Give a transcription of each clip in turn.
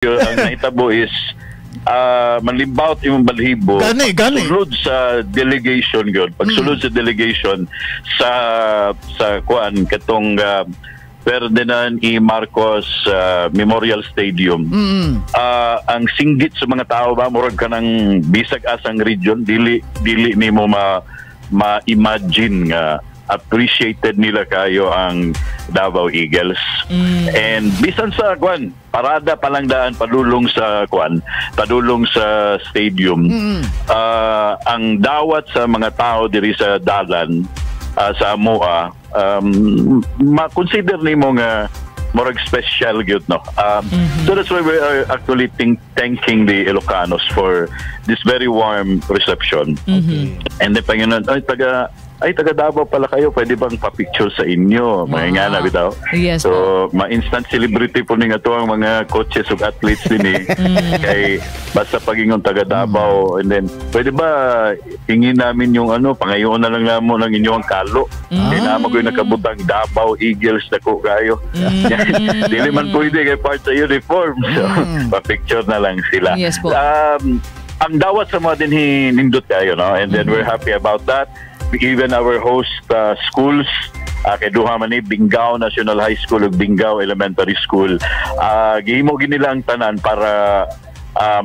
Ang nahitabo is manlimbawt imong balhibo. Gani, gani. Sulod sa delegation gyud. Pagsulod sa delegation sa kuan katong Ferdinand E. Marcos Memorial Stadium. Ang singgit sa mga tao ba, murag ka ng bisag asang region, dili dili nimo ma ma-imagine nga appreciated nila kayo ang Davao Eagles. And bisan sa kwan, parada pa lang daan padulong sa kwan, padulong sa stadium. Ang dawat sa mga tao diri sa dalan, sa amoa, ma-consider nimo nga murag special gyud, no. So that's why we are actually thanking the Ilocanos for this very warm reception. And then Panginoon, ay taga Davao pala kayo, pwede bang pa-picture sa inyo? Mga nga na bitaw. Yes. So, ma-instant celebrity po ni nga to ang mga coaches ug athletes din eh. Kay basta pagingon taga Davao and then pwede ba hingin namin yung ano, pangayoon na lang namo ng inyong kalo. Kay namo ko yung nakabutang Davao Eagles, dako kayo. Dili man pwede kay part sa uniform. So, pa-picture na lang sila. Yes po. Ang dawat sa mga din nindot kayo, no? And then we're happy about that. Even our host schools, kay duha man ni Bingao National High School ug Bingao Elementary School. Gihimo gid nila ang tanan para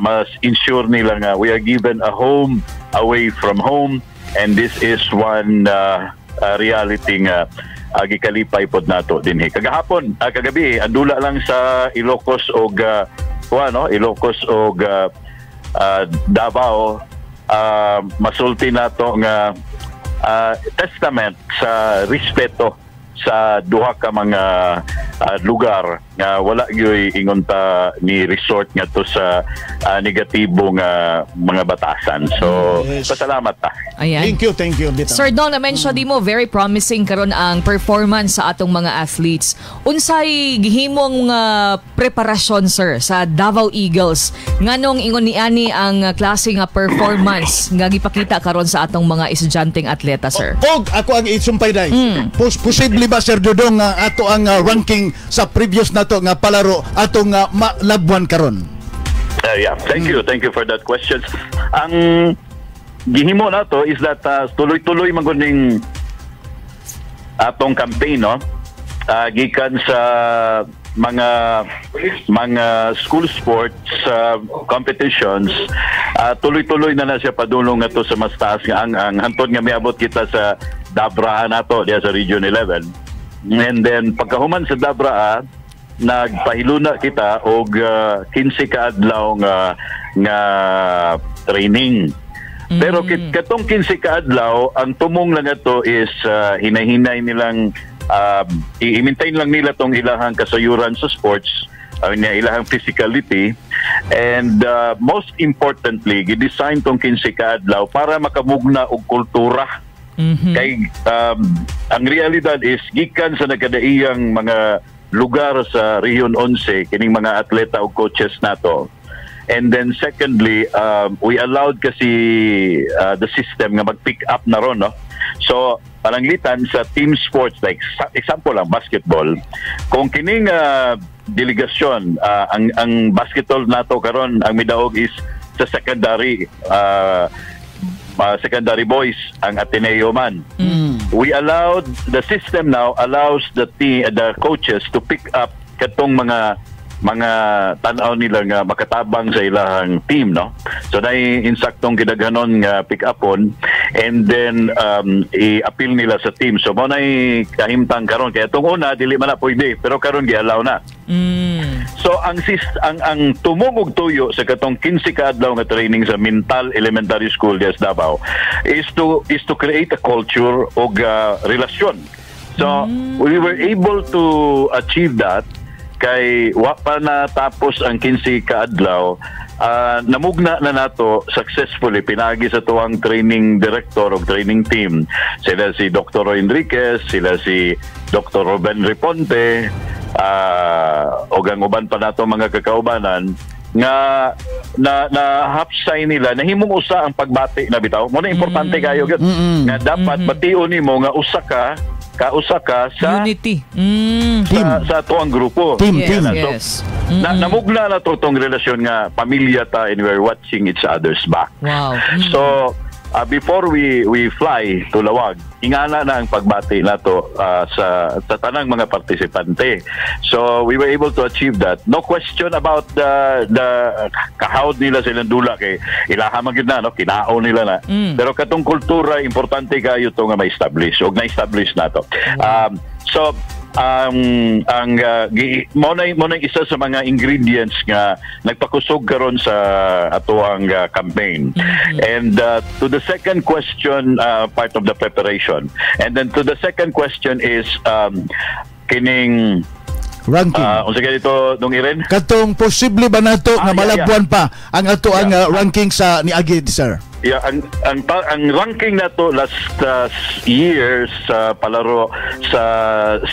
mas ensure nila nga we are given a home away from home, and this is one reality nga gikalipay pod nato dinhi. Kagahapon, kagabi, ang dula lang sa Ilocos og kuan, no, Ilocos og Davao, masulti nato nga testament sa respeto sa duha ka mga lugar nga wala gyoy ingon ta ni resort ngadto sa negatibo nga mga batasan. So pasalamat ta. Ayan. Thank you, thank you. Bitaw. Sir Don, na-mention di mo, very promising karon ang performance sa atong mga athletes. Unsay gihimong preparasyon, sir, sa Davao Eagles? Nganong ingon ni ani ang klase nga performance nga gipakita karon sa atong mga estudyanteng atleta, sir? Og ako ang isumpay day. Posible ba, Sir Dodong, nga ato ang ranking sa previous nato nga palaro atong malabwan karon? Yeah, thank you. Thank you for that question. Ang gihimo nato is that tuloy-tuloy man gud ning atong campaign, no? Gikan sa mga school sports competitions, tuloy-tuloy na na siya padulong ngadto sa mas taas nga ang hantod nga miabot kita sa Dabra nato diya sa Region 11. And then pagkahuman sa Dabra, nagpahiluna kita og 15 ka adlaw nga nga training. Pero katong 15 ka adlaw, ang tumong lang ato is hinay-hinay nilang i-maintain lang nila tong ilahang kasayuran sa sports, I mean, ilahang physicality, and most importantly, gi-design tong 15 ka adlaw para makamugna og kultura. Kay ang realidad is gikan sa nagkadaiyang mga lugar sa Region 11 kining mga atleta o coaches nato. And then secondly, we allowed kasi the system nga mag-pick up na ron, no? So, pananglitan sa team sports, like example lang, basketball, kung kining delegasyon, ang basketball nato karon ang midaog is sa secondary secondary boys, ang Ateneo man. We allowed the system now allows the coaches to pick up katong mga tan-aw nila nga makatabang sa ilahang team, no? So dai insaktong gidaghanon nga pick upon and then i-appeal nila sa team. So mao nay kahimtang karon, kaya tong una dili man na pwede, pero karon gi-allow na. So ang tumong og tuyo sa katong 15 ka adlaw nga training sa Mintal Elementary School des Davao is to create a culture og relasyon. So we were able to achieve that kay wa pa na tapos ang 15 ka adlaw, namugna na nato successfully pinagi sa tuang training director og training team, sila si Dr. Roy Enriquez, sila si Dr. Ruben Reponte, og ang uban pa nato mga kakaubanan nga na na hapsay nila nahimong usa ang pagbati na bitaw mo na importante kayo gyud nga dapat bation nimo nga usa ka. Kausa ka sa Unity. Team. Sa atoang grupo. Team, Yes, team. So, yes. namugna na to tong relasyon nga pamilya ta and we're watching each other's back. So, before we fly to Laoag, ingana na ang pagbati nato sa tanang mga partisipante. So, we were able to achieve that. No question about the kahawd nila sa ilang dula kay ilaha man gyud na, no, kinaon nila na. Pero katong kultura, importante kayo to nga ma-establish ug na-establish nato. So ang mo na isa sa mga ingredients nga nagpakusog karon sa atoang campaign. And to the second question, part of the preparation. And then to the second question is kining Ranking. Unsa kay dito nung Iren? Katong posible ba nato nga malabuan pa ang ato ang ranking sa niagi, sir? Yeah, ang ranking nato last year sa palaro sa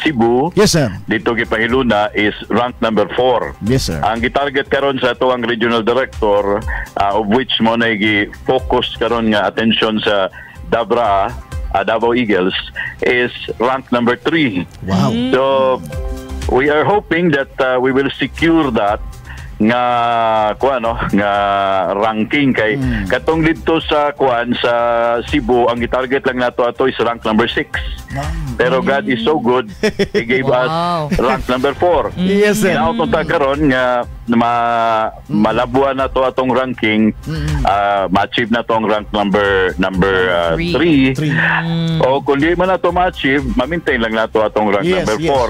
Cebu Yes, sir. dito gipahiluna is rank number 4. Yes, sir. Ang gitarget karon sa ato ang regional director, of which mo na gi-focus karon nga attention sa Dabra, Davao Eagles, is rank number 3. So we are hoping that we will secure that nga kuan, no, nga ranking kay katong didto sa kuan sa Cebu, ang gitarget lang nato ato is rank number 6. Pero God is so good, He gave us rank number 4. Yes, sir. Hinaot ta karon nga malabuan na to atong ranking, ma-achieve na to ang rank number Three. 3. Three. O kung di man nato ma-achieve, ma-maintain lang nato atong rank number 4.